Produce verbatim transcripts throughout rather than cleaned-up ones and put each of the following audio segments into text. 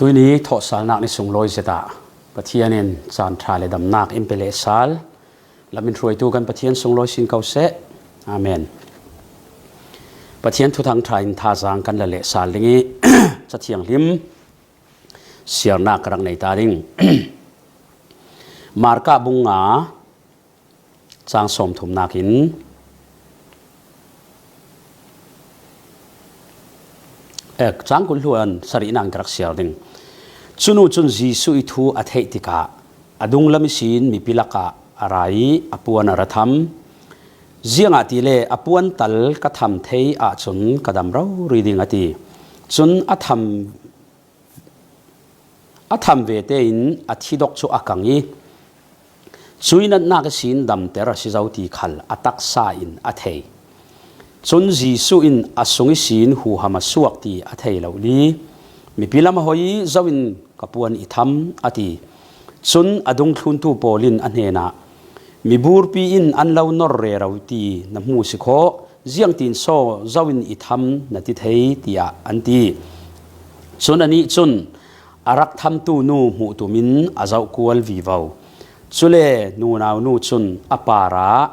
Tuini thawhsalnak ni sunglawi zeta Pathian in caan ṭha le damnak in pe lehsal lamin hruaitu kan Pathian sunglawi sin ko seh. Amen. Pathian thuthang ṭha in thazaang kan la lehsal ding ih Cathianghlim siarnak ka rak nei ta ding. Marka bung nga, cang sawmthumnak in, eh, cang kul hluan sarihnak in ka rak siar ding. Cunu cun Jesuh ih thu a theih tikah a dunglam ihsin mipi lakah a ra ih a puan a ra tham. Ziangahtile a puan tal ka tham thei ahcun ka dam rori ding, a ti. Cun a tham a tham vete in a thidok cu a kang ih cuih natnak ihsin damter a si zo ti khal a taksa in a thei. Cun Jesuh in a sung ihsin huham a suak ti a thei lo li, mipi lam a hoi ih zo in ka puan i tham, a ti. Cun a dungthluntu pawl in a hnenah, miburpi in an lo nor rero ti na hmu si khawh, ziangtin saw zo in i tham na ti thei, tiah an ti. Cun anih cun a rak thamtu nu hmuh tumin a zoh kual vivo. Cule nunau nu cun a parah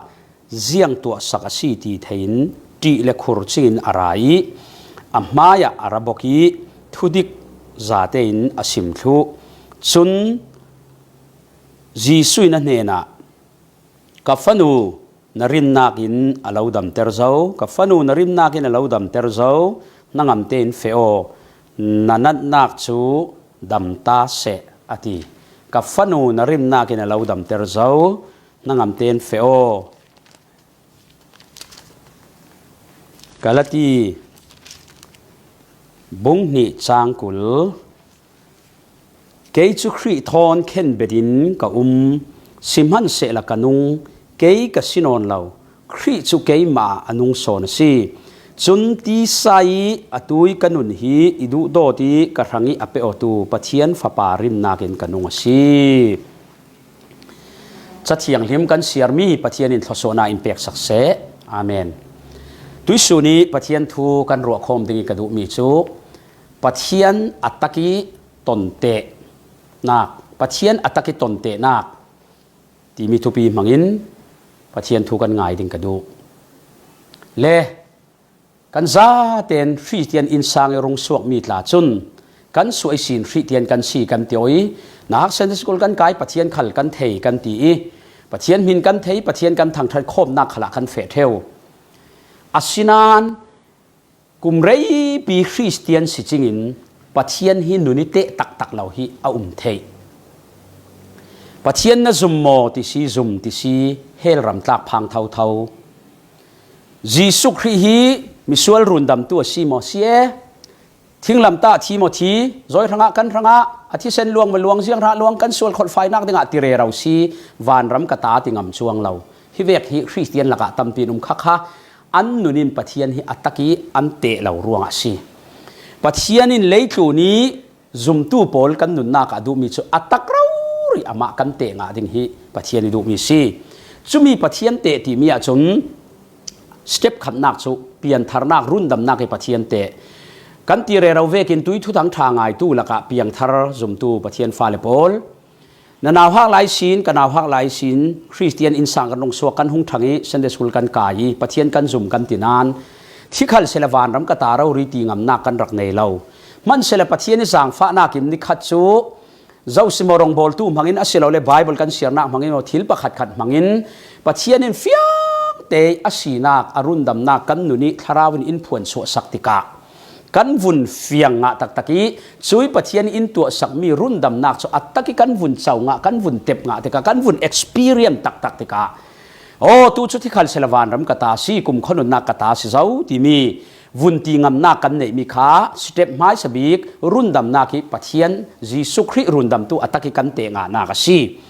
ziang tuahsak a si ti thei in ṭih le khur cingin a ra ih a hmaiah a ra bok ih thudik zate in a sim thluh. Cun Jesuh in a hnenah, "Ka fanu na rinnak in a lo damter zo, ka fanu na rinnak in a lo damter zo, hnangam tein feh aw, na natnak cu dam ta seh," a ti. "Ka fanu na rinnak in a lo damter zo, hnangam tein feh aw." Galati bung hnih cang kul. "Kei cu Khrih thawn khenbet in ka um, sihmanhsehla ka nung kei ka si nawn lo, Khrih cu keimah ah a nung sawn a si. Cun tisa ih atu ih ka nun hi i duhdawt ih ka hrangih a pe awtu Pathian Fapa rinnak in ka nung a si." Cathianghlim kan siarmi Pathian in thluasuahnak in peksak seh. Amen. Tuihsun ih Pathian thu kan ruahkhawm ding ih ka duhmi cu Pathian a tak ih tontehnak, Pathian a tak ih tontehnak timi thupi hmangin Pathian thu kan ngai ding ka duh. Le kan zaten Khristian innsang ih rung suakmi tla cun kan suah ihsin Khristian kan si kan ti aw ih, nauhak Sunday school kan kai, Pathian khal kan thei kan ti ih, Pathian hmin kan thei, Pathian kan thangṭhat khawmnak khalah kan feh ṭheu. Asinain kum reipi Khristian si cingin Pathian hi nun ih teh taktak lo hi a um theih. Pathian na zum maw ti si, zum ti si, hell ram tlak phang thotho. Jesuh Khrih hi misual rundamtu a si maw? Si e. Thinglamtah thi maw? Thi. Zawi hrangah, kan hrangah, a thisen luang maw luang, ziang hrah luang, kan sual kholhfainak dingah ti rero si, vanram ka ta ti ngam cuang lo. Hivek hi Khristian lakah tampi in um khakha. An nun in Pathian hi a tak ih an teh lo ruangah a si. Pathian in leitlun ih zumtu pawl kan nunnak ah a duhmi cu a tak rori amah kan teh ngah ding hi Pathian ih duhmi si. Cumi Pathian teh timi ahcun step khatnak cu piantharnak, rundamnak ih Pathian teh. Kan ti rero vekin tuih thuthang ṭha ngaitu lakah piangthar zumtu Pathian fale pawl, na nauhak lai sin, ka nauhak lai sin, Khristian innsang kan rung suak, kan hung ṭhang ih Sunday school kan kai ih Pathian kan zum kan ti nain, thikhal sehla vanram ka ta rori ti ngamnak kan rak nei lo. Hmansehla Pathian ih zaangfahnak in nikhat cu zo si maw, rawngbawltu hmangin asilole Baibal kan siarnak hmangin maw, thil pakhatkhat hmangin Pathian in fiangte a sinak, a rundamnak kan nun ih Thlarau in in phuan suahsak tikah kan vun fiang ngah taktak ih, cuih Pathian in tuahsakmi rundamnak cu a tak ih kan vun co ngah, kan vun tep ngah tikah kan vun experience taktak tikah, aw, tu cu thikhal sehla vanram ka ta si, kumkhua nunnak ka ta si zo timi vun ti ngamnak kan neihmi kha step hmaisa bik rundamnak hi Pathian Jesuh Khrih rundamtu a tak ih kan teh ngahnak a si.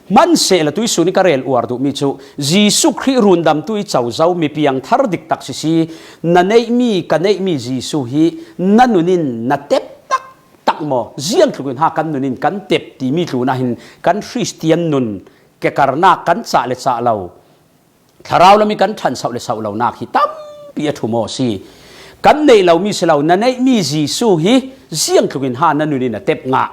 Hmansehla tuihsun ih ka rel uar duhmi cu Jesuh Khrih rundamtu ih co zo mi piangthar diktak sisi, na neihmi, ka neihmi Jesuh hi na nun in na tep taktak maw? Ziangtluk in ha kan nun in kan tep timi tlunah hin kan Khristian nun kekarnak kan cah le cah lo, Thlarau lam ih kan ṭhan sauh le sauh lonak hi tampi a ṭhum aw si. Kan neih lo mi si lo, na neih mi Jesu hi ziangtlukin ha na nun in a tep ngah.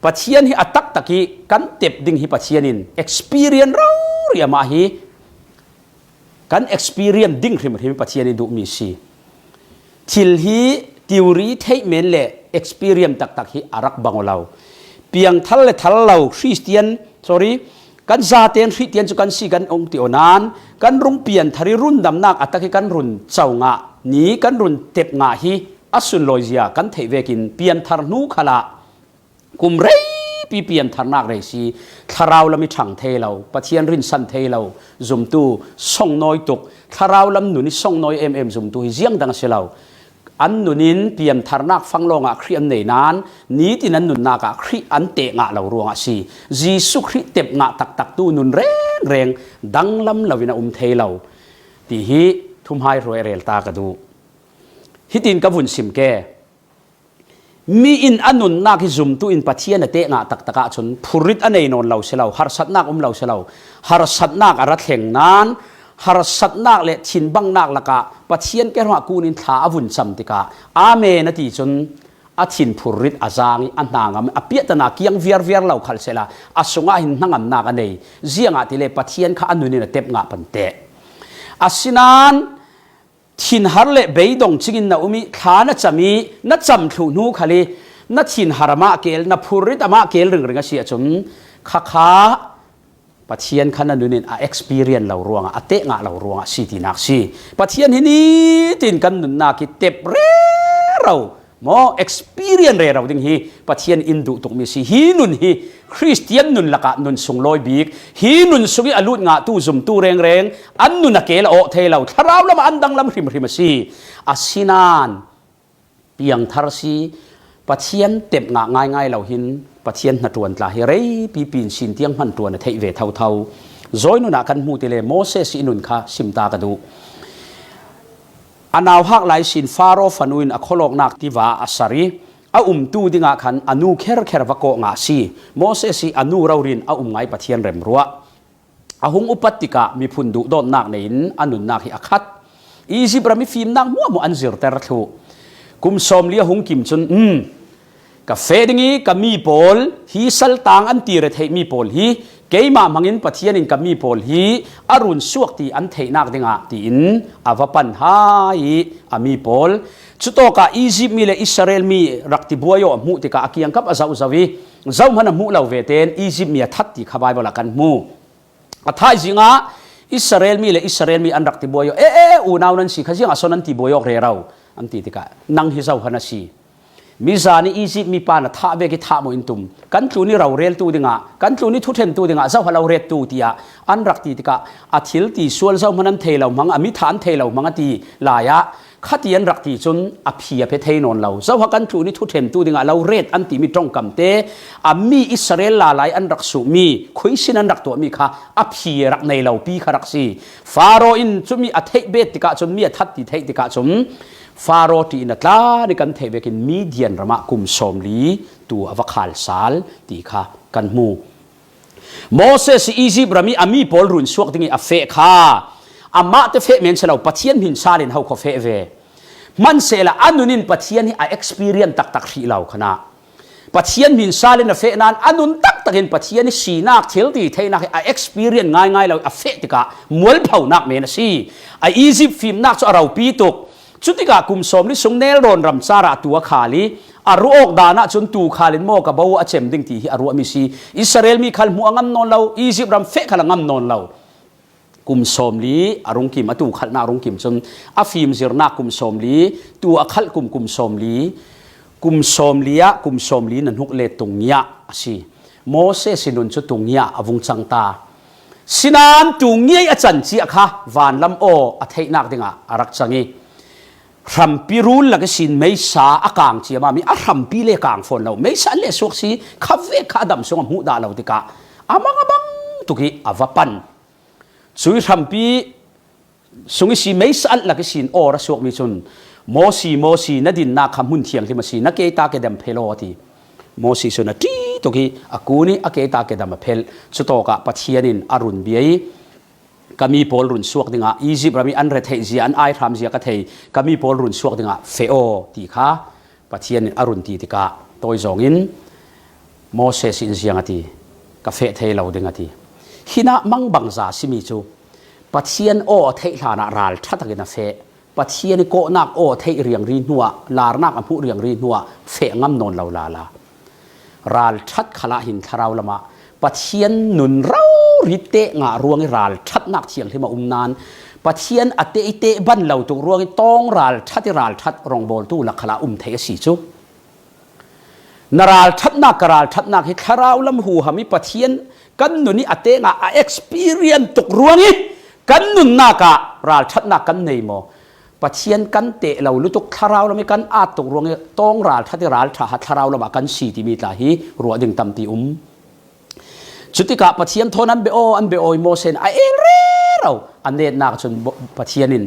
Pathian hi a taktak hi kan tep ding hi Pathian in experience rori amah hi kan experience ding hrimhrim hi Pathian in duh mi si. Thil hi theory theih men le experience taktak hi a rak bang aw lo. Piangthar le thar lo Christian, sorry, kan zaten Christian cu kan si kan ong ti aw nan, kan rung pianthar i rundamnak a tak hi kan run co ngah ni kan run tep ngah hi a sunlawizia kan theih vekin pianthar hnu khalah kum reipi piantharnak rei si, thlarau lam i ṭhang thei lo, Pathian rinsan thei lo zumtu, songnawi tuk, thlarau lam nun i songnawi em em zumtu hi ziangdang a si lo. An nun in piantharnak fang lawngah Khrih an nei nan, nitin an nunnak ah Khrih an teh ngah lo ruangah a si. Jesu Khrih tep ngah taktaktu nun rengreng danglam loin a um thei lo ti hi thumhai hruai a rel ta ka duh. Hitin ka vun sim ke. Mi in a nunnak hi zumtu in Pathian a teh ngah taktak ahcun phurrit a nei nawn lo si lo, harsatnak um lo si lo, harsatnak a ra thleng nan, harsatnak le thinbanghnak lakah Pathian ke ruangah kun in thla a vun cam tikah, Amen a ti cun a thin phurrit a zaang i a hnangam a piahtana kiang viarviar lo khal sehla a sungah hin hnangamnak a nei. Ziangahtile Pathian kha a nun in a tep ngah pante. Asinain thinhar le beidong cingin na um i thla na cam i na cam thluh hnu khal i na thinhar amah kel, na phurrit amah kel ringring a si ahcun khakha Pathian kha na nun in a experience lo ruangah, a teh ngah lo ruangah si tinak si. Pathian hi nitin kan nunnak i tep rero maw, experience rero ding hi Pathian in duh tukmi si. Hi nun hi Khristian nun lakah nun sunglawi bik, hi nun sung i a lut ngahtu zumtu rengreng an nun a kel a awh thei lo, thlarau lamah an danglam hrimhrim a si. Asinain piangthar si, Pathian tep ngah ngaingai lo hin Pathian hnaṭuan tla hi reipi pin sin tiang hman ṭuan a theih ve thotho. Zawi nun ah kan hmu tile Moses i nun kha sim ta ka duh. A nauhak lai sin Faro fanu in a khualawknak tiva a sar i a umtu dingah khan a nu kherkher va kawh ngah a si. Moses i a nu rori in a um ngai Pathian remruah. A hung upat tikah miphun duhdawtnak nei in a nunnak hi a khat. Izipt ram i fimnak hmuahhmuah an zirter thluh. Kum sawmli a hung kim cun, um, ka feh ding i ka mi pawl hi saltang an tir a theihmi pawl hi keimah hmangin Pathian in ka mi pawl hi a run suak ti an theihnak dingah tiin a va pan hai i a mi pawl. Cutawkah Izipt mi le Israel mi rak ti buai aw a hmuh tikah a kiangkap a zohzo i zohman a hmuh lo vete in Izipt mi a that ti kha Baibal ah kan hmu. A thaizing ah Israel mi le Israel mi an rak ti buai aw, e, e, e, unau nan si kha ziangah so nan ti buai awk rero an ti tikah, nang hi zohan a si. Mizan i Izipt mipa na thah vek i thah maw in tum? Kan tlun i roreltu dingah, kan tlun i thuṭhentu dingah zoha lo rettu tiah an rak ti tikah, a thil ti sual zohman an thei lo hmang, a mi thah an thei lo hmang a ti lai ah, khati an rak ti cun a phi a phe thei nawn lo. Zoha kan tlun i thuṭhentu dingah lo ret an timi ṭongkamte, a mi Israel lalai an rak suhmi, khuisin an rak tuahmi kha a phi a rak nei lo pi kha rak si. Faro in cumi a theih bet tikah cun, mi a that ti theih tikah cun, Faro ṭih in a tlan i kan theih vekin Midian ramah kum sawmli tu a va khal sal ti kha kan hmu. Moses i Izipt ram i a mi pawl run suak ding i a feh kha amah te feh men si lo, Pathian hmin sal in ho kha feh ve. Hmansehla a nun in Pathian hi a experience taktak hrih lo khanah Pathian hmin sal in a feh nain a nun taktak in Pathian i sinak thil ti theihnak hi a experience ngaingai lo i a feh tikah mualphonak men a si. A Izipt fimnak cu a ropi tuk. Cutikah kum sawmli sung nelrawn ram car ah tu a khal i a ruah awk dan ah cun tu khal in maw ka bo a cem ding ti hi a ruahmi si. Israel mi khal hmuh a ngam nawn lo, Izipt ram feh khal a ngam nawn lo. Kum sawmli a rung kim, a tu khalhnak a rung kim cun a fimzirnak kum sawmli, tu a khalh kum kum sawmli, kum sawmli ah kum sawmli na hnuk le tungiah a si. Moses i nun cu tungiah a vung cang ta. Sinain tungiah a can ciah kha vanlam aw a theihnak dingah a rak cang i hrampi rul lak ihsin meisa a kang ciamami a hrampi le kang fawn lo, meisa an le suak si kha vek kha a dam sung a hmuh dah lo tikah a mang a bang tuk i a va pan. Cui hrampi sung ihsi meisa alh lak ihsin awr a suakmi cun, Mosi, Mosi, na dinnak kha hmun thianghlim a si, na keita kedam phel aw, a ti. Mosi cun a ṭih tuk i a kun i a keita kedam a phelh. Cutawkah Pathian in a run bia i Ka mi pawl run suak dingah, Egypt ram ih an retheih zia, an aihram zia ka thei, ka mi pawl run suak dingah feh aw, ti kha Pathian in a run ti tikah tawi zawngin Moses in ziang a ti, ka feh thei lo ding a ti. Hinah mangbangza a si mi cu Pathian aw a theih hlanah ralṭha takin a feh. Pathian ih kawhnak aw a theih riangri hnuah, larnak a hmuh riangri hnuah feh ngam nawn lo lala. Ralṭhat khalah hin thlarau lamah Pathian nun rori teh ngah ruangih ralṭhatnak thianghlim a um nain Pathian a teh ih teh ban lo tuk ruangih tawng ralṭhat ih ralṭhat rawngbawltu lak khalah um theih a si cu. Na ralṭhatnak, ka ralṭhatnak hi thlarau lam huham ih Pathian kan nun ih a teh ngah a experience tuk ruangih kan nunnak ah ralṭhatnak kan nei maw? Pathian kan teh lo lutuk thlarau lam ih kan at tuk ruangih tawng ralṭhat ih ralṭha ha thlarau lamah kan si timi tla hi ruah ding tampi um. Cutikah Pathian thawn an beh aw, an beh aw ih Moses in a el rero. A netnak cun bo-, Pathian in,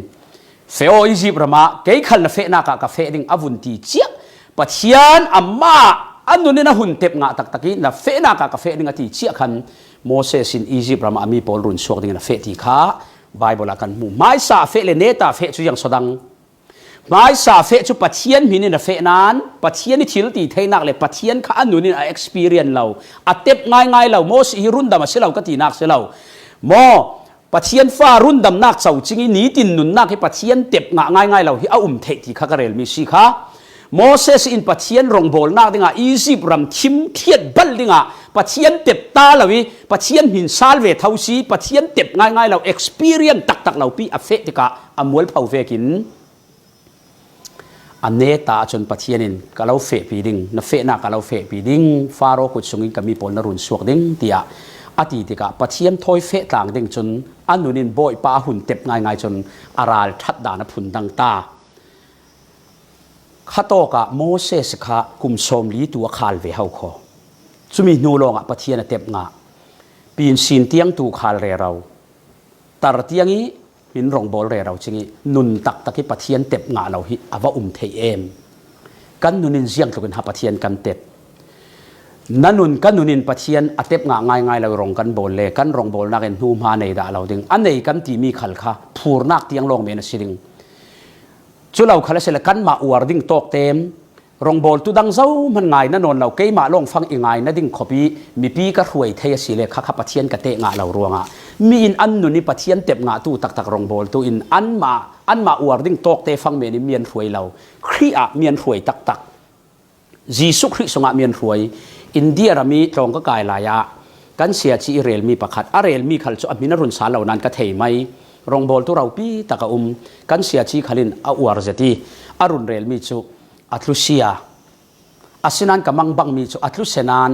"Feh aw Egypt ramah, kei khal na fehnak ah ka feh ding," a vun ti ciah. Pathian amah a nun in a hun tep ngah taktak ih, "Na fehnak ah ka feh ding," a ti ciah khan Moses in Egypt ramah a mi pawl run suak dingin a feh ti kha Baibal ah kan hmu. Hmaisa a feh le neta a feh cu ziang saw dang. Hmaisa a feh cu Pathian hmin in a feh nain Pathian ih thil ti theinak le Pathian kha a nun in a experience lo, a tep ngaingai lo. Moses hi rundam a si lo ka tinak si lo. Maw, Pathian fa rundamnak cocing ih nitin nunnak hi Pathian tep ngah ngaingai lo hi a um theih ti kha ka relmi si kha. Moses in Pathian rawngbawlnak dingah Egypt ram thim ṭhiat bal dingah Pathian tep ta lo ih Pathian hmin sal ve tho si, Pathian tep ngaingai lo, experience taktak lopi a feh tikah a mualpho vekin a neta ahcun Pathian in, "Ka lo fehpi ding, na fehnak ka lo fehpi ding, Faro kut sungin ka mi pawl na run suak ding," tiah a ti tikah Pathian thawi feh tlang ding cun a nun in Bawipa a hun tep ngaingai cun a ralṭhat dan a phundang ta. Khatawkah Moses kha kum sawmli tu a khal ve ho khaw. Cumi hnu lawngah Pathian a tep ngah. Pinsin tiang tu khal rero. Tar tiang ih min rawngbawl rero cing ih nun taktak ih Pathian tep ngah lo hi a va um thei em? Kan nun in ziangtluk in ha Pathian kan tep. Na nun, ka nun in Pathian a tep ngah ngaingai lo rawng kan bawl le kan rawngbawlnak in hnuhma nei dah lo ding. A nei kan timi khal kha phurnak tiang lawng men a si ding. Cu lo khal a si le kanmah uar ding tawk tem, rawngbawltu dang zo hman ngaina nawn lo, keimah lawng fang i ngaina ding khawp ih mipi ka hruai thei a si le kha kha Pathian ka teh ngah lo ruangah mi in an nun ih Pathian tep ngahtu taktak rawngbawltu in anmah, anmah uar ding tawkte fang men in mi an hruai lo. Khrih ah mi an hruai taktak. Jesuh Khrih sungah mi an hruai. India ram ih tlawng ka kai lai ah kan siaci ih relmi pakhat, a relmi khal cu a hmin a run sal lo nain ka thei mai. Rawngbawltu ropi tak a um. Kan siaci khal in a uar zet ih a run relmi cu a tlusia. Asinain ka mangbangmi cu a tlusia nain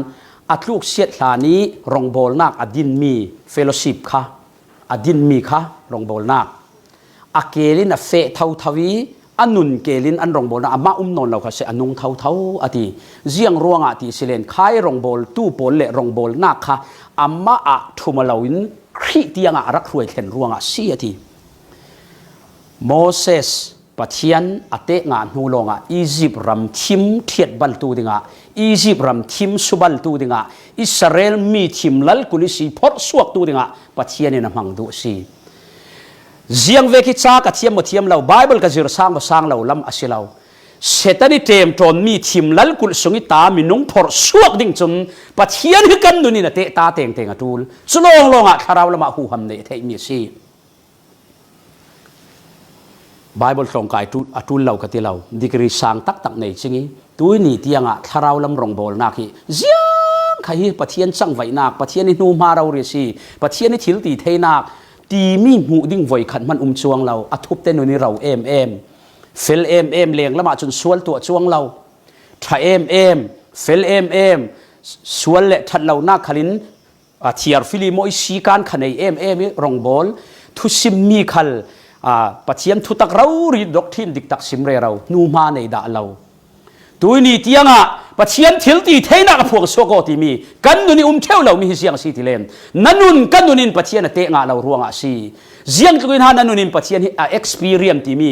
a tluksiat hlan ih rawngbawlnak a dinmi fellowship kha, a dinmi kha rawngbawlnak a kel in a feh thotho ih a nun kel in an rawngbawlnak amah um nawn lo kha seh, a nung thotho a ti. Ziang ruangah ti si len khai rawngbawltu pawl le rawngbawlnak kha amah ah ṭhum a lo in Khrih tiangah a rak hruai thlen ruangah si a ti. Moses Pathian a teh ngah hnu lawngah Egypt ram thim ṭhiat baltu dingah, Egypt ram thim subaltu dingah, Israel mi thim lal kul ihsi phorh suaktu dingah Pathian in a hmang duh a si. Ziang vek hi ca ka thiam maw thiam lo, Baibal ka zir sang maw sang lo lam a si lo. Satan ih ṭemṭawnmi thim lal kulh sung ih ta minung phorh suak ding cun Pathian hi kan nun in a teh ta tengteng a ṭul. Cu lawnglawngah thlarau lamah huham neih a theihmi a si. Baibal tlawngkai ṭul, a ṭul lo ka ti lo, degree sang taktak nei cing ih tuihni tiangah thlarau lam rawngbawlnak hi ziang kha hi Pathian cangvaihnak, Pathian ih hnuhma rori a si, Pathian ih thil ti theinak timi hmuh ding voikhat hman um cuang lo, a thupte nun ih ro em em, fel em em, leng lamah cun sual tuah cuang lo, ṭha em em, fel em em, sual le ṭhat lonak khalin a thiar fili maw i si kan kha nei em em ih rawngbawl, thusimmi khal, aa, Pathian thutak rori doctrine diktak sim rero, hnuhma nei dah lo. Tuihni tiangah Pathian thil ti theinak a phuang suak aw timi kan nun ih um ṭheu lomi hi ziang a si ti len, na nun ka nun in Pathian a teh ngah lo ruangah a si. Ziangtluk in ha na nun in Pathian hi a experience timi,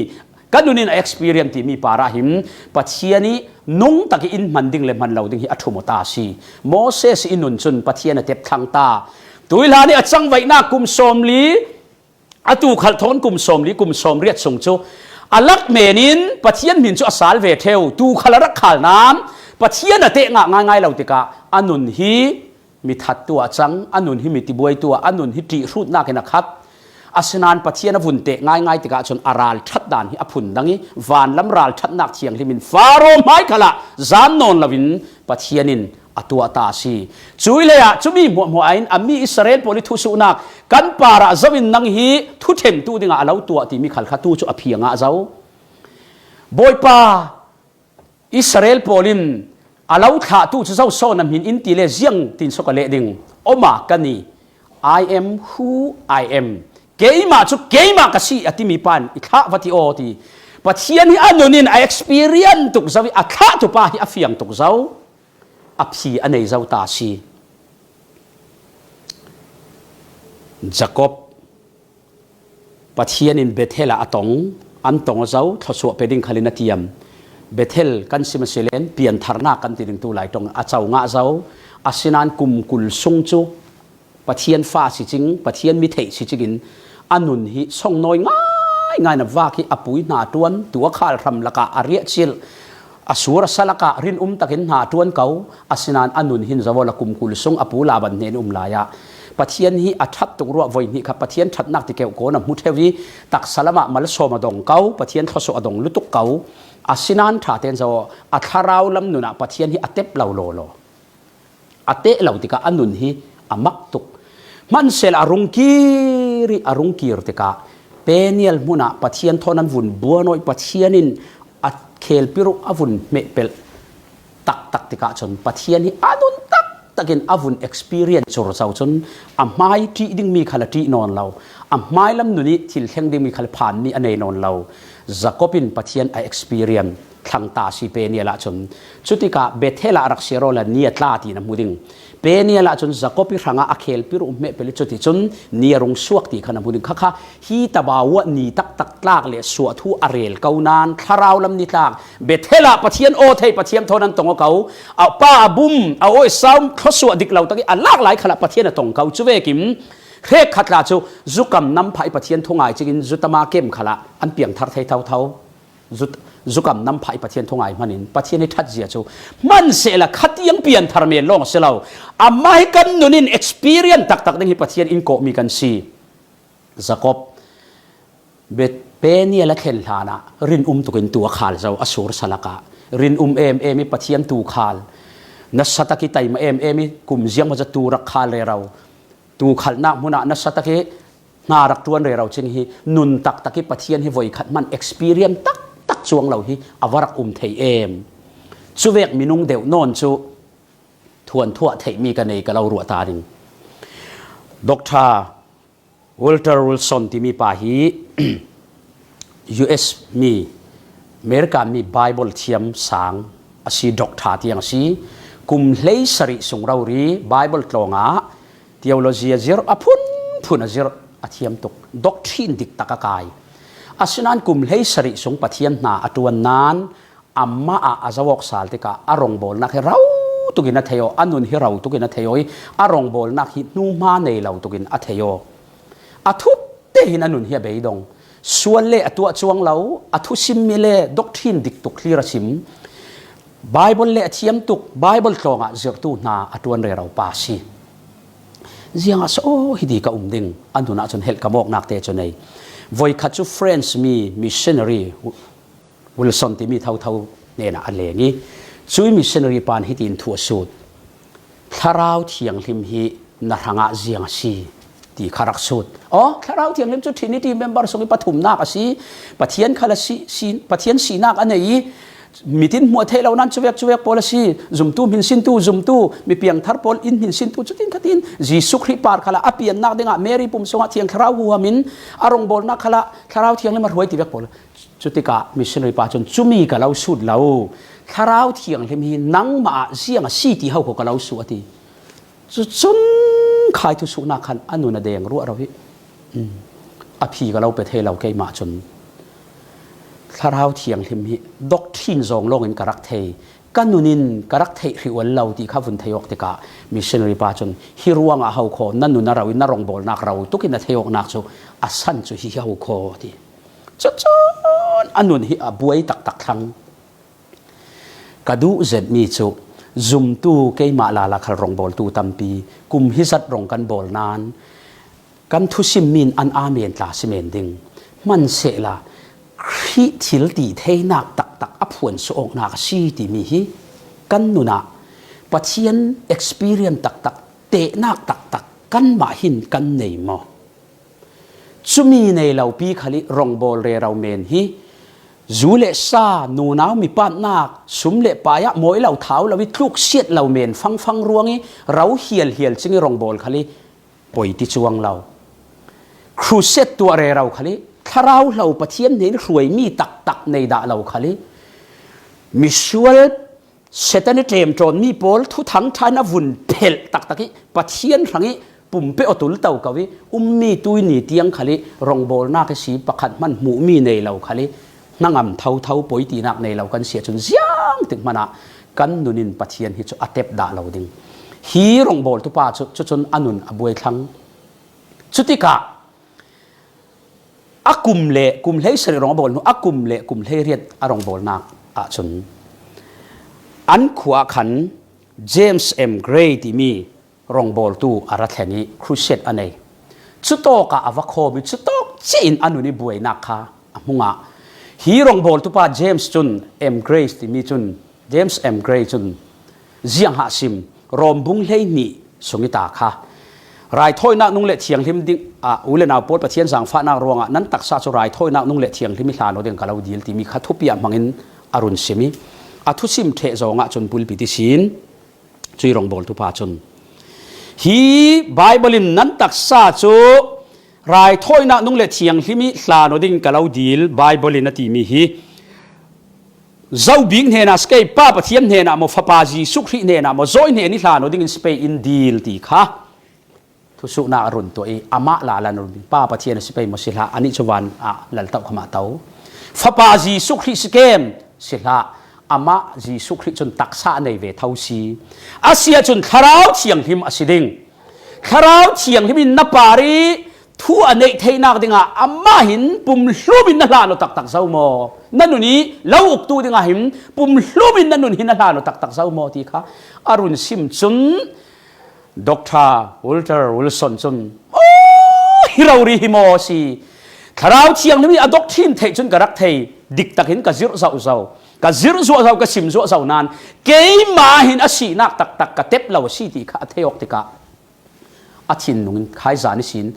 ka nun in a experience timi parah hin Pathian ih nungtak ih in hman ding le hman lo ding hi a ṭhum aw ta a si. Moses ih nun cun Pathian a tep thlang ta. Tuihlan ih a cangvaihnak kum sawmli A tuukhalh thawn kum sawmli, kum sawmriat sung cu a lak men in Pathian hmin cu a sal ve ṭheu. Tuukhalh a rak khal nam, Pathian a teh ngah ngaingai lo tikah a nun hi mi thattu ah a cang, a nun hi mi tibuaitu ah, a nun hi ṭihhrutnak in a khat. Asinain Pathian a vun teh ngaingai tikah cun a ralṭhat dan hi a phun dang i, vanlam ralṭhatnak thianghlim in Faro hmai khalah zam nawn loin Pathian in a tuah ta a si. Cui lei ah cumi hmuahhmuah ah in a mi Israel pawl i thusuhnak kan parah zoh in nang hi thuṭhemtu dingah a lo tuah timi khal kha tu cu a phi a ngah zo. Bawipa, Israel pawl in a lo thlahtu cu zo so na hmin in ti le ziang tin so ka leh ding? Oma ka ni, I am who I am. Keimah cu keimah ka si a timi pan i thlah va ti aw ti. Pathian hi a nun in a experience tuk zo i a thlahtu pa hi a fiang tuk zo, a phi a nei zo ta a si. Jacob, Pathian in Bethel ah a tong, an tong a zo, thluasuah pe ding khalin a tiam. Bethel kan sim a si len, piantharnak kan ti ding tu lai ṭong a co ngah zo. Asinain kum kul sung cu Pathian fa si cing, Pathian mi theih si cingin a nun hi songnawi ngaingai na vak hi a pui hna ṭuan, tu a khal hram lakah a riahcilh, a sur a sa lakah rinum takin hna ṭuan ko. Asinain a nun hin zoh awla kum kul sung a pu Laban hnen um lai ah Pathian hi a ṭhat tuk ruah, voi hnih kha Pathian ṭhatnak ti keuh kawn a hmu ṭheu i taksa lamah malsawm a dong ko, Pathian thluasuah a dong lutuk ko. Asinain ṭha tein zoh aw, a thlarau lam nun ah Pathian hi a tep lo lawlaw. A teh lo tikah a nun hi a mak tuk. Hmansehla a rung kir i a rung kir tikah Peniel hmun ah Pathian thawn an vun buan aw i Pathian in a khelpi ruh a vun hmehpelh taktak tikah cun Pathian hi a nun taktakin a vun experience cur zo cun a hmai ṭih dingmi khal a ṭih nawn lo. A hmailam nun i thil thleng dingmi khal phanmi a nei nawn lo. Jacob in Pathian a experience thlang ta a si Peniel ah cun. Cutikah Bethel ah rak siar awla ni a tla tiin a hmu ding. Peniel ah cun Jacob i hrangah a khelpi ruh hmehpelh i cuticun ni a rung suak ti khan a hmu ding. Khakha hi tabau ah ni taktak tlak le suah thu a rel ko nain thlarau lam ni tlak Bethel ah Pathian aw thei Pathian thawn an tong aw ko. A pa a bum, a aw i sau thluasuah dik lo tak i a lak lai khalah Pathian a tong ko. Cu vekin hrekkhat tla cu zukam nam phah i Pathian thungai cingin zutama kem khalah an piangthar thei thotho. Zu-, zukam nam phah i Pathian thungai hmanin Pathian hi ṭhatzia cu hmansehla khatiang pianthar men lawng a si lo. Amah hi kan nun in experience taktak ding hi Pathian in kawhmi kan si. Jacob, Be-, Peniel a thlen hlanah rinum tukin tu a khal zo, a sur sa lakah rinum em em i Pathian tu khal, nasa tak i taima em em i kum ziangmaw zat tu rak khal rero, tu khalhnak hmunah nasa tak i hna rak ṭuan rero cing hi nun taktak i Pathian hi voikhat hman experience taktak cuang lo hi a va rak um thei em. Cuvek minung deuh nawn cu thuanthuah theihmi ka nei ka lo ruah ta ding. Doctor Walter Wilson timi pa hi U S mi, America mi Bible thiam sang a si, doctor tiang a si. Kum hlei sarih sung rori Bible tlawngah theology a zir, a phunphun a zir, a thiam tuk. Doctrine dik tak a kai. Asinain kum hlei sarih sung Pathian hna a ṭuan nain amah ah a zoh awk sal tikah a rawngbawlnak hi ro tukin a thei aw, a nun hi ro tukin a thei aw i a rawngbawlnak hi hnuhma nei lo tukin a thei aw. A thup tein a nun hi a beidong. Sual le a tuah cuang lo, a thusimmi le doctrine dik tuk thlir a sim. Bible le a thiam tuk, Bible tlawngah zirhtu hna a ṭuan rero pa a si. Ziangah so aw hiti ka um ding, a nun ahcun helh ka mawknak te cu nei. Voikhat cu France mi missionary Wilson timi thotho hnenah a leng i, cui missionary pan hitin thu a sut, Thlarau Thianghlim hi na hrangah ziang a si, ti kha rak sut. Aw, Thlarau Thianghlim cu Trinity member sung i pathumnak a si, Pathian khal a si, si, Pathian sinak a nei i, mitin hmuh a theih lo nain cuvek cuvek pawl a si, zumtu hminsintu, zumtu, mi piangthar pawl in hminsintu, cutin khatin Jesuh Khrih par khalah a piannak dingah Mary pum sungah Thiang Thlarau huham in a rawngbawlnak khalah Thlarau Thianghlim a hruai ti vek pawl. Cutikah missionary pa cun, cumi ka lo sut lo. Thlarau Thianghlim hi nangmah ah ziang a si ti ho kho ka lo sut, a ti. Cucun khai thusuhnak khan a nun a deng ruah ro hi. Um, a phi ka lo pe thei lo keimah cun. Thlarau Thianghlim hi doctrine zong lawngin ka rak thei. Ka nun in ka rak theih hrih ual lo ti kha vun thei awk tikah missionary pa cun, "Hi ruangah ho khaw, na nun a ro in na rawngbawlnak ro tukin a thei awknak cu a san cu hi ho khaw," a ti. Cucun a nun hi a buai taktak thlang. Ka duh zetmi cu zumtu keimah lala khal rawngbawltu tampi kum hi zat rawng kan bawl nain kan thusimmi in an amen tla si men ding. Hmansehla Khrih thil ti theinak taktak a phuan suah awknak a si timi hi kan nun ah Pathian experience taktak, tehnak taktak kanmah hin kan nei maw? Cumi nei lopi khal i rawngbawl rero men hi zu le sa, nunau mipanhnak, sum le pai ah mawi lo thau lo i tluksiat lo men fangfang ruang i ro hialhial cing i rawngbawl khal i poi ti cuang lo. Crusade tuah rero khal i thlarau hlo Pathian hnen hruaimi taktak nei dah lo khal i misual Satan i ṭemṭawnmi pawl thuthang ṭha in a vun phelh taktak i Pathian hrang i pumpe aw tul to ko i ummi tuini tiang khal i rawngbawlnak i si pakhat hman hmuhmi nei lo khal i hnangam thotho poi tinak nei lo kan si ahcun ziangtik hmanah kan nun in Pathian hi cu a tep dah lo ding. Hi rawngbawltu pa cu cucun a nun a buai thlang. Cutikah a kum le kum hleisarih rawng a bawl hnu, a kum le kum hleiriat a rawngbawlnak ahcun an khua ah khan James M Gray timi rawngbawltu a ra thleng i crusade a nei. Cutawkah a va khawm i cutawk ciah in a nun i buainak kha a hmung ah hi rawngbawltu pa James cun, M Gray timi cun, James M Gray cun ziang hah sim, Rom bung hleihnih sung i ta kha. Raithawinak nung le thianghlim ding ah u le nau pawl Pathian zaangfahnak ruangah nan taksa cu raithawinak nung le thianghlim i hlan aw ding ka lo dil timi kha thupi ah hmangin a run sim i a thusim ṭheh zawng ahcun pulpit ihsin cui rawngbawltu pa cun hi Bible in nan taksa cu raithawinak nung le thianghlim i hlan aw ding ka lo dil Bible in a timi hi zo bik hnenah si kei, Pa Pathian hnenah maw, Fapa Jesuh Khrih hnenah maw, zawi hnen i hlan aw dingin si pei in dil ti kha thusuhnak a run tuah i amah lala na run, Pa Pathian a si pei maw si hlah, anih cu van ah lal toh khamah to. Fapa Jesuh Khrih si kem si hlah, amah Jesuh Khrih cun taksa a nei ve tho si. A si ahcun Thlarau Thianghlim a si ding. Thlarau Thianghlim in na par i thu a neih theinak dingah amah hin pumhlum in na hlan aw taktak zo maw? Na nun i lo uktu dingah hin pumhlum in na nun hin na hlan aw taktak zo maw ti kha a run sim cun Doctor Walter Wilson cun, "Aw, hi rori hi maw si? Thlarau Thianghlim i a doctrine theih cun ka rak thei, diktak in ka zirh zoh zo, ka zirh zuah zo, ka sim zuah zo nain keimah hin a sinak taktak ka tep lo a si," ti kha a thei awk tikah a thinlung in khaizan ihsin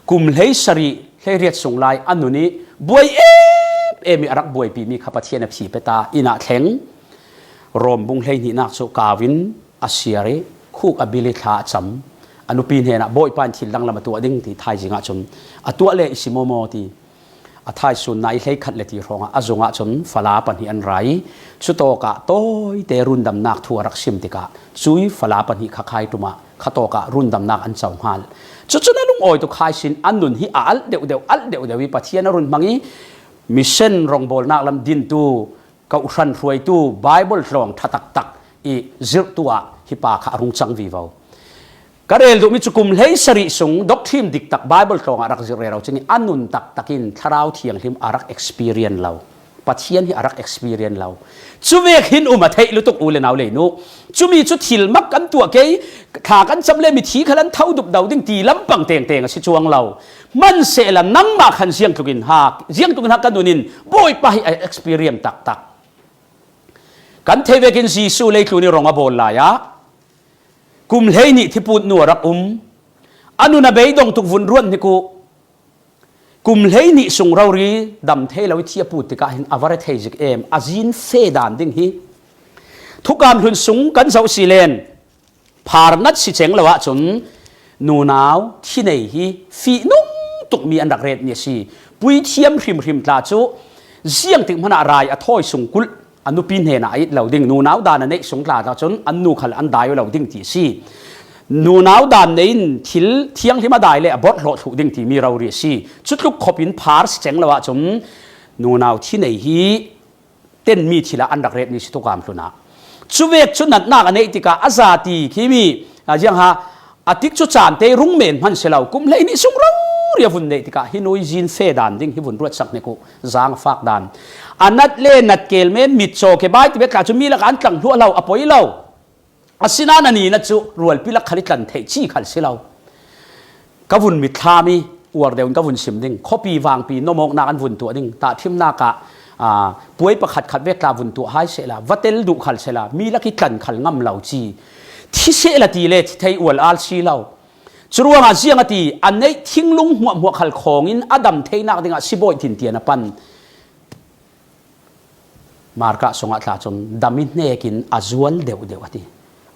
kum hleisarih hleiriat sung lai a nun i buai em em i a rak buaipimi kha Pathian a phi peta inn ah thleng. Rom bung hleihnihnak cu kau in a siar i khuk a bil i thla a cam. A nupi hnenah Bawipa in thil danglam a tuah ding ti thaizing ahcun a tuah le i si maw maw ti a thaisun nai hleikhat le ti hrawngah a zung ahcun fala pahnih an ra i cutawkah tawite rundamnak thu a rak sim tikah cui fala pahnih kha khai ṭum ah khatawkah rundamnak an co hngal. Cucun a lungawi tuk hai sin a nun hi a alh deuhdeuh, alh deuhdeuh i Pathian a run hmang i mission rawngbawlnak lam dintu, kawhhran hruaitu, Bible tlawng ṭha taktak i zirhtu ah hi pa kha a rung cang vivo. Ka rel duhmi cu kum hleisarih sung doctrine diktak Bible tlawng ah rak zirh rero cing i a nun taktak in Thlarau Thianghlim a rak experience lo. Pathian hi a rak experience lo. Cuvek hin um a theih lutuk u le nau lei nu. Cumi cu thil mak kan tuah kei, thla kan cam le mithi khal an tho dup do ding ti lampang tengteng a si cuang lo. Hmansehla nangmah khan ziangtluk in ha, ziangtluk in ha ka nun in Bawipa hi a experience taktak. Kan theih vekin Jesuh leitlun i rong a bawl lai ah kum hleihnih thiput nu a rak um. A nun a beidong tuk vun ruat hnik uh. Kum hleihnih sung rori dam thei lo i thi a put tikah hin a va re thei zik em, a zin fe dan ding hi. Thukam hlun sung kan zoh si len. Pharnat si ceng lo ahcun nunau thi nei hi fihnung tukmi an rak retmi a si. Puithiam hrimhrim tla cu ziangtik hmanah rai a thawi sung kulh a nupi hnenah a it lo ding, nunau dan a neih sung tla tla cun an nu khal an dai aw lo ding ti a si. Nunau dan nei in thil thianghlim a dai le a borh hlawh thluh ding timi rori a si. Cutluk khop in phar si ceng lo ahcun nunau thi nei hi tenmi thil ah an rak retmi si thukam hlun ah. Cuvek cu natnak a neih tikah a za ti khi mi, a ziang ha, a tik cu caan te rung men hman si lo, kum hleihnih sung rori a vun neih tikah hi nui zin fe dan ding hi vun ruatsak hnik uh, zaang a fak dan. A nat le nat kel men, mitcaw kebai ti bek tla cu mi lakah an tlang hluah lo, a poi lo. Asinain a ni na cu rualpi lak khal i tlan theih ci khal si lo. Ka vun mitthlam i uar deuh in ka vun sim ding. Khuapi vangpi nomawknak an vun tuah ding. Tahṭhimnak ah, aa, puai pakhat khat vek tla vun tuah hai sehla, va tel duh khal sehla, mi lak i tlan khal ngam lo ci. Thi sehla ti le thi thei ual al si lo. Curuangah ziang a ti, a neih thinglung hmuahhmuah khal khawngin a dam theinak dingah sibawi tintian a pan. Markah sungah tla cun dam i hnekin a zual deuhdeuh a ti.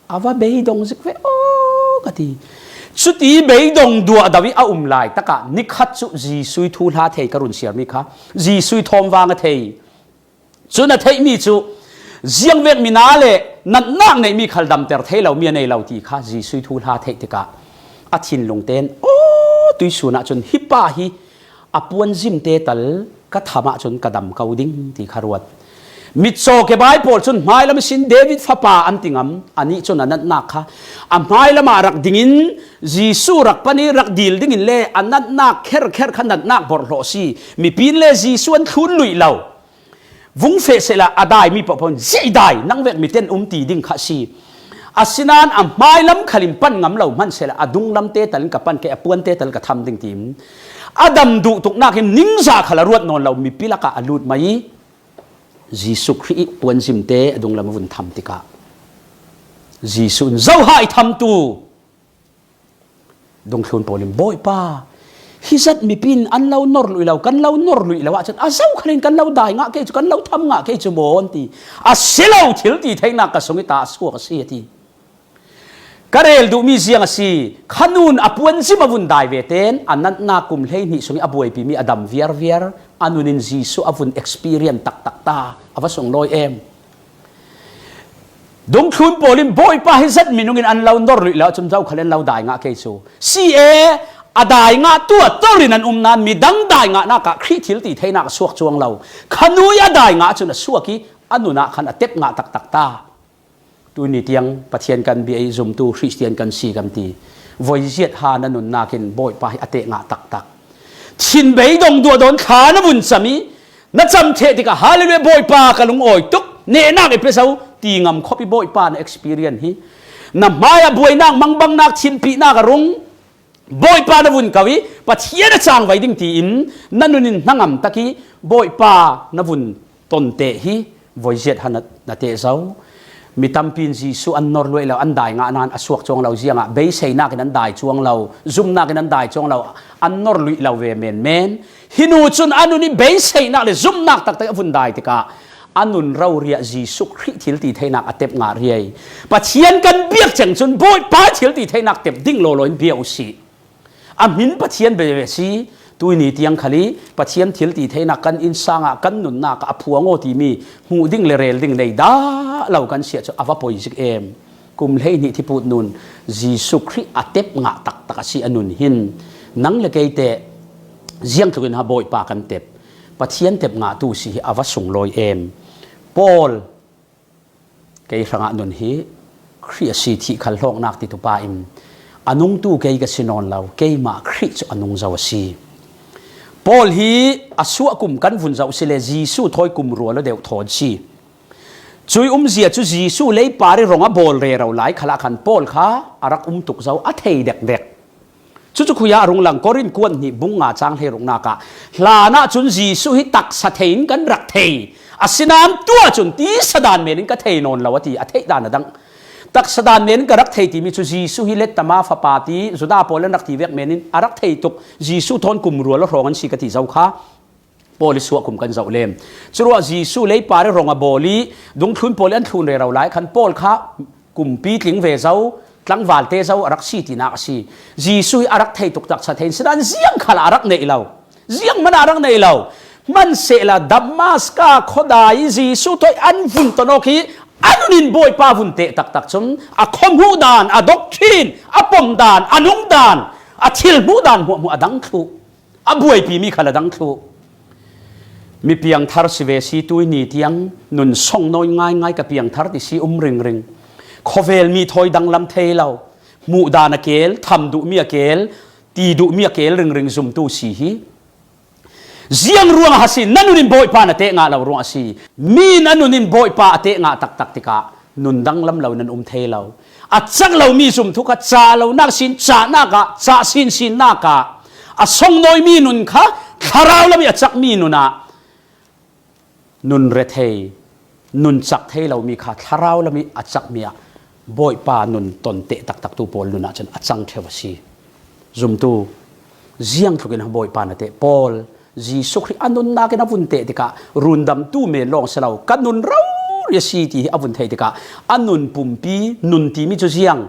A va beidong zik ve aw ka ti. Cuti beidong duah do i a um lai takah nikhat cu Jesuh i thuhla thei ka run siarmi kha Jesuh i thawmvang a thei. Cun a theihmi cu ziangvek mina le natnak neihmi khal damter thei lomi a nei lo ti kha Jesuh i thuhla theih tikah a thinlung tein aw tuihsun ah cun hi pa hi a puanzim te tal ka tham ah cun ka dam ko ding ti kha ruat. Mitcaw kebai pawl cun hmailam sin David fapa an ti ngam. Anih cun a natnak kha a hmailam ah rak dingin Jesuh rak pan i rak dil dingin le a natnak kherkher kha natnak borhhlawh a si. Mipi in le Jesuh an thlun luih lo. Vung feh sehla a daimi pohpoh in ziah i dai, nang vek miten um ti ding kha a si. Asinain a hmailam khal in pan ngam lo hman sehla a dunglam te tal in ka pan kei, a puan te tal ka tham ding ti in a dam duh tuknak in ningzah khal a ruat nawn lo mipi lakah a lut mai i Jesuh Khrih i puanzim te a dunglam a vun tham tikah Jesuh in, "Zo ha i tham tu?" Dungthlun pawl in, "Bawipa, hi zat mipi in an lo nor luih lo, kan lo nor luih lo ahcun a zo khal in kan lo dai ngah kei cu, kan lo tham ngah kei cu maw?" an ti. "A si lo, thil ti theinak ka sung i ta a suak a si," a ti. Ka rel duhmi ziang a si, kha nun a puanzim a vun dai ve tein a natnak kum hleihnih sung i a buaipimi a dam viarviar, a nun in Jesuh a vun experience taktak ta, a va sunglawi em. Dungthlun pawl in, "Bawipa, hi zat minung in an lo nor luih lo ahcun zo khal in an lo dai ngah kei cu. Si e, a dai ngah tu a tor in an um nain midang dai ngahnak ah Khrih thil ti theinak a suak cuang lo. Kha nu i a dai ngah ahcun a suak i a nun ah khan a tep ngah taktak ta." Tuni tiang Pathian kan bia i zumtu Khristian kan si kan ti. Voi ziat ha na nunnak in Bawipa hi a teh ngah taktak. Thin beidong duahdawn thla na vun cam i na cam theh tikah, "Hallelujah, Bawipa, ka lungawi tuk, nehnak i pe zo," ti ngam khop i Bawipa na experience hi. Na hmaiah buainak, mangbangnak, thinpihnak a rung. Bawipa na vun ko i Pathian a cangvai ding tiin na nun in hnangam tak i Bawipa na vun ton teh hi voi ziat ha na, na teh zo. Mi tampi in Jesuh an nor luai lo, an dai ngah nain a suak cuang lo, ziangah beiseinak in an dai cuang lo, zumnak in an dai cuang lo, an nor luih lo ve menmen. Hi nu cun a nun i beiseinak le zumnak taktak a vun dai tikah a nun roriah Jesuh Khrih thil ti theinak a tep ngah riai. Pathian kan biak ceng cun Bawipa thil ti theinak tep ding lawlaw in bia usih. A hmin Pathian bia si. Tuini tiang khal i Pathian thil ti theinak kan innsang ah kan nunnak ah a phuang aw timi hmuh ding le rel ding nei dah lo kan si ahcun a va poi zik em. Kum hleihnih thiput nun Jesuh Khrih a tep ngah taktak a si a nun hin nang le kei teh ziangtluk in ha Bawipa kan tep. Pathian tep ngahtu si hi a va sunglawi em. Paul, kei hrangah nun hi Khrih a si thih khal hlawknak titu pa in a nungtu kei ka si nawn lo, keimah Khrih cu a nung zo a si. Paul hi a suah kum kan vun zoh si le Jesuh thawi kum rua lo deuh thawn si. Cui umzia cu Jesuh leipar i rong a bawl rero lai khalah khan Paul kha a rak um tuk zo, a thei dekdek. Cucu khui ah a rung lang, Korin kuat hnih bung nga cang hleiruknak ah, hlan ah cun Jesuh hi taksa thei in kan rak thei. Asinain tuah cun tisa dan men in ka thei nawn lo a ti, a theih dan a dang. Taksa dan men in ka rak thei timi cu Jesuh hi lettama fapa ti, Judah pawl an rak ti vek men in a rak thei tuk, Jesuh thawn kum rua lo hrawng an si ka ti zo kha. Paul i suah kum kan zoh lem. Curuah Jesuh leipar i rong a bawl i dungthlun pawl i an thlun rero lai khan Paul kha kumpi tling ve zo, tlangval te zo a rak si tinak a si. Jesuh hi a rak thei tuk taksa thei in, sinain ziang khal a rak neih lo. Ziang man a rak neih lo. Hmansehla Damaska khuadai i Jesuh thawi an vun ton awk hi a nun in Bawipa vun teh taktak cun a khuahmuh dan, a doctrine, a pom dan, a nung dan, a thil hmuh dan hmuahhmuah a dang thluh. A buaipimi khal a dang thluh. Mi piangthar si ve si, tui ni tiang nun song nawi ngaingai ka piangthar ti si um ringring. Khawvel mi thawi danglam thei lo. Hmuh dan a kel, tham duh mi a kel, ti duh mi a kel ringring zumtu si hi. Ziang ruang a si, na nun in Bawipa na teh ngah lo ruang a si. Mi na nun in Bawipa a teh ngah taktak tikah nun danglam lo nan um thei lo. A cak lo mi zumtu kha ca lo nak sin, ca nak ah, ca sin sin nak ah, a song nawi mi nun kha thlarau lam i a cak mi nun ah nun rethei, nun cak thei lo mi kha thlarau lam i a cak mi ah Bawipa nun ton teh taktak tu pawl nun ah cun a cang theu a si. Zumtu, ziang tlukin Bawipa na teh, Paul, Jesuh Khrih a nunnak in a vun teh tikah rundamtu men lawng si lo, ka nun rori a si ti hi a vun thei tikah a nun pumpi, nun timi cu ziang,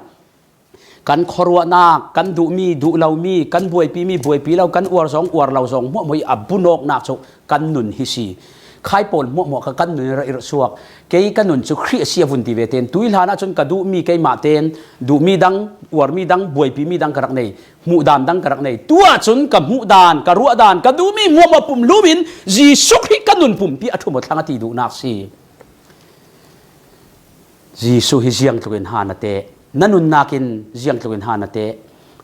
kan khuaruahnak, kan duhmi, duh lomi, kan buaipimi, buaipi lo, kan uar zong, uar lo zong, hmuahhmuah i a bunawknak cu kan nun hi si. Khai pawl hmuahhmuah kha kan nun in ra irh suak. Kei ka nun cu Khrih a si a vun ti ve ten, tui hlan ah cun ka duhmi keimah ten, duhmi dang, uarmi dang, buaipimi dang ka rak nei, hmuhdan dang ka rak nei. Tu ahcun ka hmuhdan, ka ruahdan, ka duhmi hmuahhmuah pumhlum in Jesuh Khrih ka nun pumpi a ṭhum aw thlang a ti duhnak si. Jesuh hi ziang tlukin ha na teh, na nunnak in ziang tlukin ha na teh,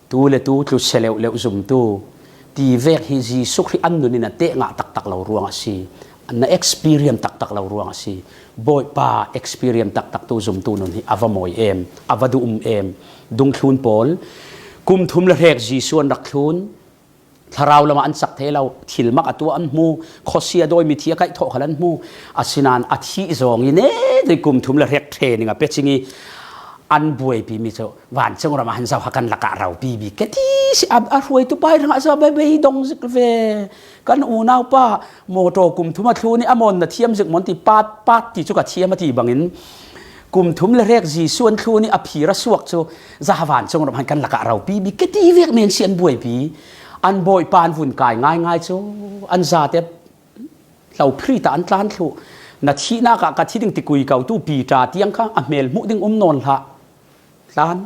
tu le tu tlu se leuh leuh zumtu ti vek hi Jesuh Khrih an nun in a teh ngah taktak lo ruang a si, na experience taktak lo ruang a si. Bawipa experience taktak tu zumtu nun hi a va mawi em, a va duh um em. Dungthlun pawl, kum thum le hrek Jesuh an rak thlun, thlarau lamah an cak thei lo, thil mak a tuah an hmu, khuasia dawi mithi a kaih thawh khal an hmu. Asinain a thih zawng i ne dei kum thum le hrek training a pia cing i an buaipi mi cu vancung ram ah han zoh kha kan lakah ropi bik ka ti si. A, a hruaitu pa i hrangah cu a bei bei dong zik ve. Kan unau pa mawtaw kum thum a thlun i a mawn na thiam zik mawn ti, pat, pat ti cu ka thiam a ti bangin kum thum le hrek Jesuh an thlun i a phir a suak cu zahavan cung ram han kan lakah ropi bik ka ti vek men si an buaipi. An Bawipa an vun kai ngaingai cu an zate hlo phri ta an tlan thluh. Na thihnak ah ka thi ding ti kui ko tu Piter tiang kha a hmel hmuh ding um nawn hlah. Tlan.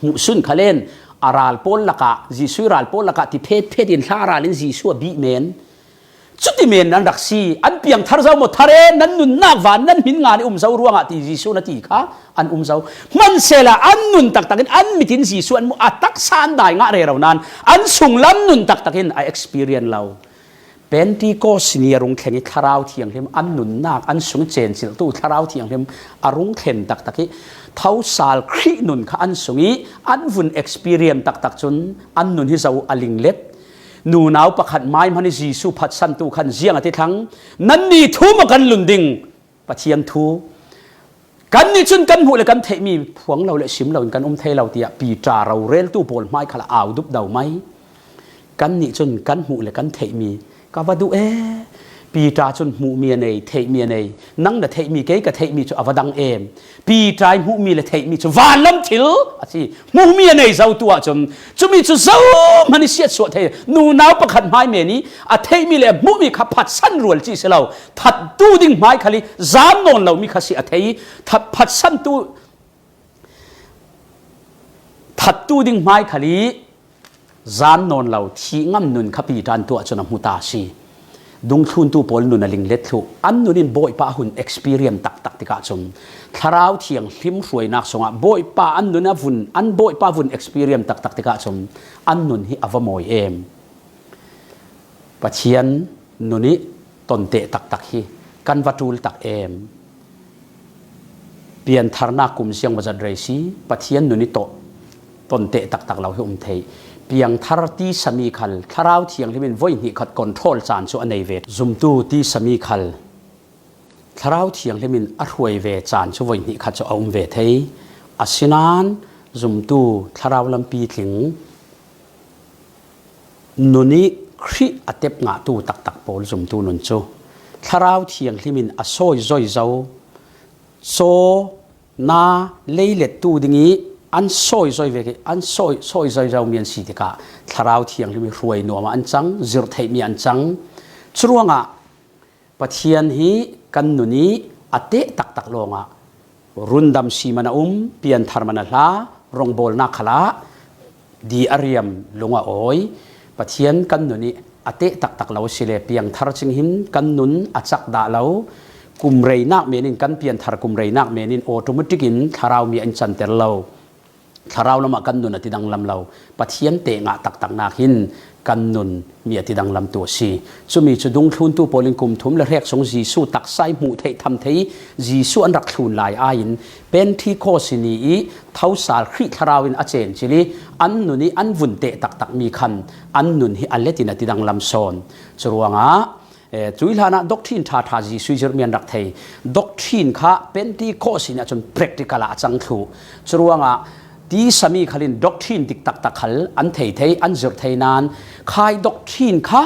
Hmuhsun khalen a ral pawl lakah, Jesuh ral pawl lakah ti phet phet in hla ral in Jesuh a bih men. Cuti men nan rak si, an piangthar zo maw, thar e, nan nunnak van nan hmin ngan i um zo ruangah ti Jesuh na ti kha an um zo. Hmansehla an nun taktak in an mit in Jesuh an mu, a taksa an dai ngah rero nan an sunglam nun taktak in a experience lo. Pentecost ni a rung thleng i Thlarau Thianghlim an nunnak, an sung i cenciltu Thlarau Thianghlim a rung thlen taktak i thosal Khrih nun kha an sung i an vun experience taktak cun an nun hi zo a linglet. Nunau pakhat mai hmanh i Jesuh phatsantu khan ziang a ti thlang, nannih thu maw kan lun ding? Pathian thu. Kannih cun kan hmuh le kan theihmi phuang lo le sim lo in kan um thei lo, tiah Piter roreltu pawl hmai khal a au dup do mai. Kannih cun kan hmuh le kan theihmi ka va duh e. Piter cun hmuhmi a nei, theihmi a nei. Nang na theihmi, kei ka theihmi cu a va dang em. Piter i hmuhmi le theihmi cu vanlam thil a si. Hmuhmi a nei zo tu ahcun cumi cu zohhmanh i siatsuah thei. Nunau pakhat hmai men i a theihmi le a hmuhmi kha phatsan rual ci si lo. Thattu ding hmai khal i zam nawn lomi kha si a thei. That, phatsantu, thattu ding hmai khal i zam nawn lo, thih ngam nun kha Piter an tuah cun a hmu ta si. Dungthluntu pawl nun a linglet thluh. An nun in Bawipa hun experience taktak tikah cun Thlarau Thianghlim hruainak sungah Bawipa an nun a vun, an Bawipa vun experience taktak tikah cun an nun hi a va mawi em. Pathian nun i tonteh taktak hi kan va ṭul tak em. Piantharnak kum ziang va zat rei si, Pathian nun i tawh tonteh taktak lo hi um thei. Piangthar tisa mi khal Thlarau Thianghlim in voi hnih khat control caan cu a nei ve. Zumtu tisa mi khal Thlarau Thianghlim in a hruai ve caan cu voi hnih khat cu a um ve thei. Asinain zumtu thlarau lampi tling nun i Khrih a tep ngahtu taktak pawl zumtu nun cu Thlarau Thianghlim in a sawi zoi zo, caw na leilettu ding i an sawi zoi ve, an sawi, sawi zoi zo mi an si tikah Thlarau Thianghlim i hruai nuam ah an cang, zirh theihmi an cang. Curuangah Pathian hi kan nun i a teh taktak lawngah rundam si man a um, pianthar man a hla, rongbawlnak khalah di a riam, lung a awi. Pathian kan nun i a teh taktak lo a si le piangthar cing hin kan nun a cak dah lo. Kum reinak men in kan pianthar, kum reinak men in automatic in thlarau mi ah in canter lo. Thlarau lamah kan nun a tidanglam lo. Pathian teh ngah taktaknak hin kan nun mi a tidanglamtu a si. Cumi cu dungthluntu pawl in kum thum le hrek sung Jesuh taksa i hmuh theih tham thei Jesuh an rak thlun lai aiin Pentecost ni i thosal Khrih thlarau in a cencil i an nun i an vun teh taktakmi khan an nun hi a let in a tidanglam sawn. Curuangah Eh, cui hlanah doctrine ṭhaṭha Jesuh i zirhmi an rak thei. Doctrine kha Pentecost ni ah cun practical ah a cang thluh. Curuangah tisa mi khal in doctrine dik taktak khal an thei thei, an zirh thei nain khai doctrine kha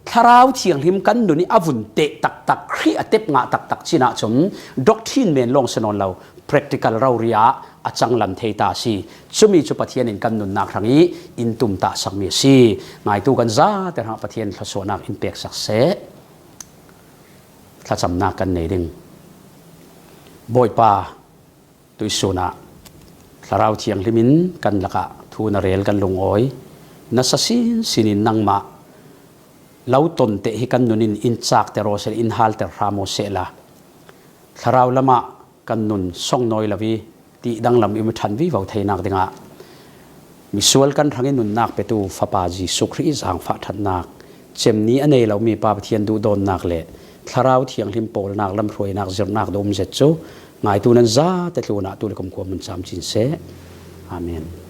Thlarau Thianghlim kan nun i a vun teh taktak, Khrih a tep ngah taktak cin ah cun doctrine men lawng si nawn lo, practical rori ah a canglam thei ta a si. Cumi cu Pathian in kan nunnak hrang i in tumtahsakmi a si. Ngaitu kan zate hrangah Pathian in thluasuahnak in peksak seh. Thlacamnak kan nei ding. Bawipa, tuihsun ah Thlarau Thianghlim in kan lakah thu na rel kan lungawi. Nasa sinsin in nangmah lo ton teh hi kan nun in in cakter aw seh, in halter hram aw sehla, thlarau lamah kan nun song nawi lo i, ti danglam i mi ṭhan vivo theinak dingah misual kan hrang i nunnak petu Fapa Jesuh Khrih i zaangfah ṭhatnak, cem ni a nei lomi Pa Pathian duhdawtnak le Thlarau Thianghlim pawlnak, lamhruainak, zirhnak dawm zet cu ngaitu nan zate tlunah tu le kumkhua hmun camcin seh. Amen.